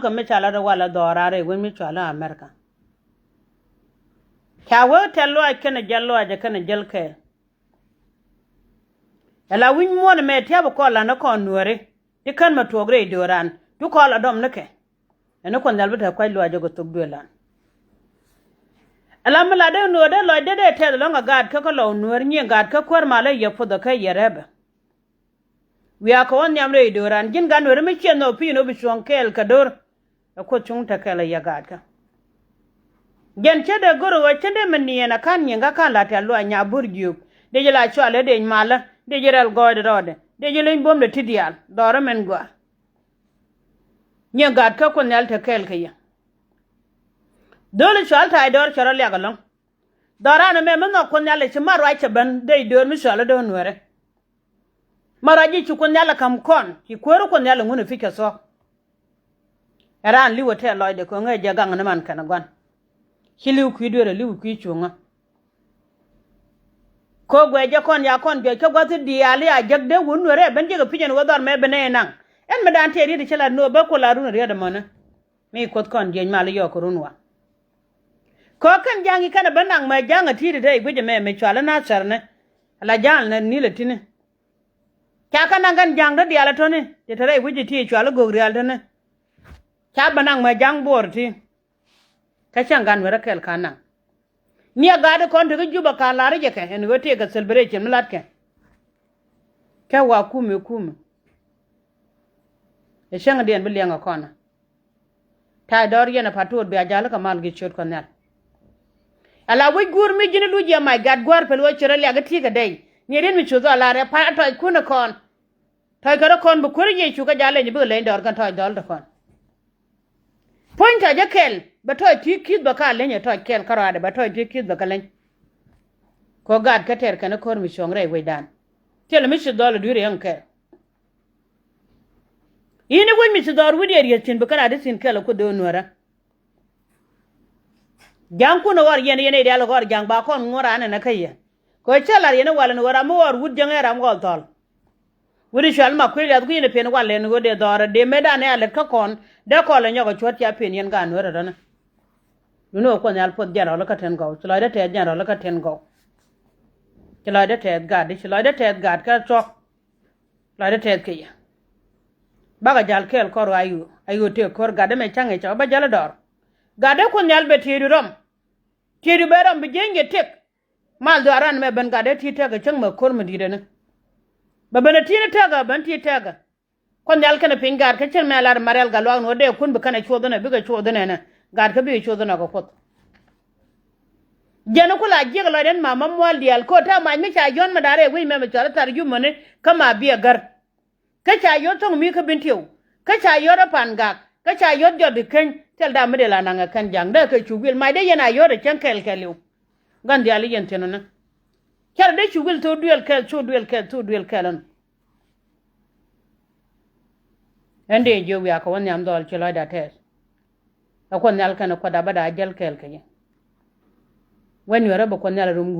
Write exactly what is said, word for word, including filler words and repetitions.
Kɛ mi ca la rɛ wal a dhɔɔran rɛy wec mi cɔal i̱ America. Ca wee tɛl lɔaac kɛnɛ jäl lɔaac kɛnɛ jäl kɛɛl. Ɛ la wi̱c muɔ̱ɔ̱n ɛmɛ tia̱a̱p kɔn la̱t ni kɔn nuääri ti kän mɛ tuɔɔk rɛy dööran ti kɔn la dɔm nikɛ. Ɛn ni Kuoth Nhial bi te kua̱c lɔaac jɛ kɛ thok duëël lan. Ɛ la mi la dee nuäär dee lɔc dee dee tɛth lɔ̱ŋ ɛ gaat kä kä lɔw nuäär nyiëë gaat kä kuäär mal ɛ yɛ puɔth ɛ kä yɛ rɛpɛ. Wiaa kɛ wä nhiam rɛy dööran ji̱n gat nuɛri mi ciɛ nhɔk pi̱i̱n ɣöö bi cuɔ̱ɔ̱ŋ kɛɛl kɛ do̱r. Ɛ Kuoth cuŋ te kɛɛl ɛ yɛ gaatkä. Jɛn cä dee go̱r ɣöö cä dee mi niɛɛn ɛ ka̱n nyiŋ kä ka̱n la tɛ̈th luaac nya bo̱r jiök. Dee ji̱ la cɔal ɛ dec malä dee ji̱ rɛl gɔɔydɛ rɔɔdɛ dee ji̱ leny buɔ̱mdɛ ti diaal dhɔrä min gɔaa. Nyiŋ gaatkä Kuoth Nhial te kɛɛl kɛ yɛ. Dho̱l cɔal ta̱a̱c dɔɔr cɛ rɔ liak ɛlɔ̱ŋ. Dhɔran ɛmɛ mi nhɔk Kuoth Nhial ɛ ci mat ruac cɛ ben dee i̱ döör mi cɔal ɛ dee nuɛrɛ. Mat ruac ji̱ ci Kuoth Nhial ɛ ka̱m kɔn ci kuäär Kuoth Nhial ɛ ŋun ɛ pi̱c kɛ thuɔ̱k. Ɛ raan li̱w ɛ tɛɛr lɔcdɛ kɛ ɣöö ŋäc jɛ gaŋ ni man kɛnɛ gua̱n. Ci li̱w kui̱ dueerɛ li̱w kui̱ cuŋä. Kɛ ɣöö guɛc jɛ kɔn ya kɔn juɔc kä gua̱th i̱ diaal i̱ a jek dee wun nuɛrɛ ben jek ɛ pi̱c ɛn ɣöö dhɔr mɛ ben ɛ naŋ. Ɛn mi daan tëë riet i̱ cä lat ni ɣöö bä Kuoth la run ɛ riet ɛmɔnä. Mi Kuoth kɔn jiɛc mal i̱ yɔɔk kɛ run wa. Kɛ ɣöö kɛn ja̱ŋ i̱ kɛn ɛ ben naŋ mɛ ja̱ŋ ɛ ti̱i̱t ɛ te i̱ guic ɛmɛ mi cɔal i̱ Nathɛr ni. Ala ja̱ŋ ni lɛ ti̱ni. Ca kɛn naŋ kɛn ja̱ŋ te diaal ɛ to̱ni ti te rɛy wi̱c i̱ ti cual i̱ go̱o̱k rial te ni. Ca ben naŋ mɛ ja̱ŋ buɔɔr ti. Kä cäŋ gan wërä kɛl ka̱n naŋ. Niɛ gaat i̱ kɔn te kä Jubɛ ka̱n la̱r i̱ jɛ kɛ ɛn ɣöö tëëkɛ celebration mi la̱tkɛ. Kɛ wa kumɛ kumɛ. Ɛ cäŋdiɛn bi liɛŋ ɛ kɔn. Ta̱a̱ dɔɔr yɛn ɛ pa̱t tuɔɔt bia ja̱l kɛ mal gi̱ ciöt Kuɔth Nhial. Ala wec guur mi ji̱n i̱ luc yɛ mac gat gua̱a̱r pɛl wä ciöt ɛ liak i̱ ti̱i̱ kɛ dɛy. Ni riet mi cuth ɔ lar ɛ pa̱t tɔc kun ɛ kɔn. Tɔc kɛ rɔ kɔn bi kuäär Yecu kä ja̱l leny bikɛ leny dɔɔr kɛn tɔc dhɔl te kɔn. Puɔ̱ny tɔc ɛ kɛl bɛ tɔc ti̱i̱ ki̱th bɛ ka leny ɛ tɔc kɛl kä rɔadɛ bɛ tɔc ti̱i̱ ki̱th bɛ kɛ leny. Kɛ ɣöö gaat kä tɛɛr kɛn ɛ ko̱r mi cuɔ̱ŋ rɛy wecdan. Thilɛ mi ci dhɔl ɛ dui̱r yäŋ kɛɛl. I̱ ni wec mi ci dhɔr wi̱cdiɛ rieth cin bi kä rat i̱ thi̱n kɛl ɛ Kuoth dee nuäärä. Ja̱ŋkun ɛ ɣɔr yɛn yɛn ɛ diaal ɛ ɣɔr ja̱ŋ ba kɔn ŋuɔ̱t raan ɛn ɛ kä yɛ. Kɛ ɣöö cä la̱r yɛn ɛ wal ɛn ɣöö ram mi ɣɔr wut jäŋ ɛ ram ɣɔl thɔl. Wut i̱ cual ma kui̱ liath kui̱n ɛ pen wal ɛn ɣöö dee dhɔr ɛ dee metdan ɛ a lät kä kɔn dee kɔl ɛ nyɔk ɛ cuɔ̱t ca pen yɛn gaat nuäärä rɔ̱nä. Duundɛ ɣöö Kuoth Nhial puɔth jɛn rɔl kä ten gɔw ci lɔcdä tɛth jɛn rɔl kä ten gɔw. Ci lɔcdä tɛth gatdi ci lɔcdä tɛth gat kä thuɔ̱k. Lɔcdä tɛth kɛ yɛ. Bakɛ ja̱l kɛɛl kɔr ɣa̱c ɣöö a ɣöö tëë ko̱r gatdä mɛ ca̱ŋ ɛ cɛ ɣä bä jäl ɛ dɔɔr. Gatdä Kuoth Nhial bɛ tieydu rɔm. Tieydu bɛ rɔm bi jieny jɛ tëk. Mal dhɔaaran mɛ ben gatdä ti̱i̱ tɛ̈kä cäŋ mɛ ko̱r mi di̱i̱t ɛni. Bɛ ben ɛ ti̱i̱n tɛ̈kä ben ti̱i̱ tɛ̈kä. Kuoth Nhial kɛnɛ piny gaat kä cär mɛ lar Marial Gatluak ni ɣöö dee kun bi kɛnɛ cuɔth inɛ bikɛ cuɔth inɛnɛ. Gaat kä bikɛ cuɔth inɛ kɛ Kuoth. Jɛn ku la jiɛk lɔcdɛn ma ma mual diaal ko̱ ta̱a̱ mac mi ca yɔ̱n ma da̱rɛ wi̱c mɛ mɛ cɔal i̱ thar yumäni kä ma biɛ gär. Kä ca yɔ̱t thɔ̱ŋ mi kä bin tiɛw. Kä ca yɔ̱t ɛ pan gak. Kä ca yɔ̱t jɔt i̱ keny thil da̱a̱ mi dee la naŋ ɛ kɛn ja̱ŋ dee kɛ cu wil mac dee yɛn a yɔ̱t ɛ cäŋ kɛɛl kɛɛliw. Gan diaal i̱ yɛn thi̱n ɔni. Carɛ dee cu wil thok duël kɛɛl thok duël kɛɛl thok duël kɛɛl ɔni. Ɛn dee jiök wiaa kɛ wä nhiam dhɔl ci lɔcda tɛth. Ɛ Kuoth Nhial kɛnɛ Kuothda bä daa jäl kɛɛl kɛ yɛ. Wä nyuɛrä bi Kuoth Nhial rum wun.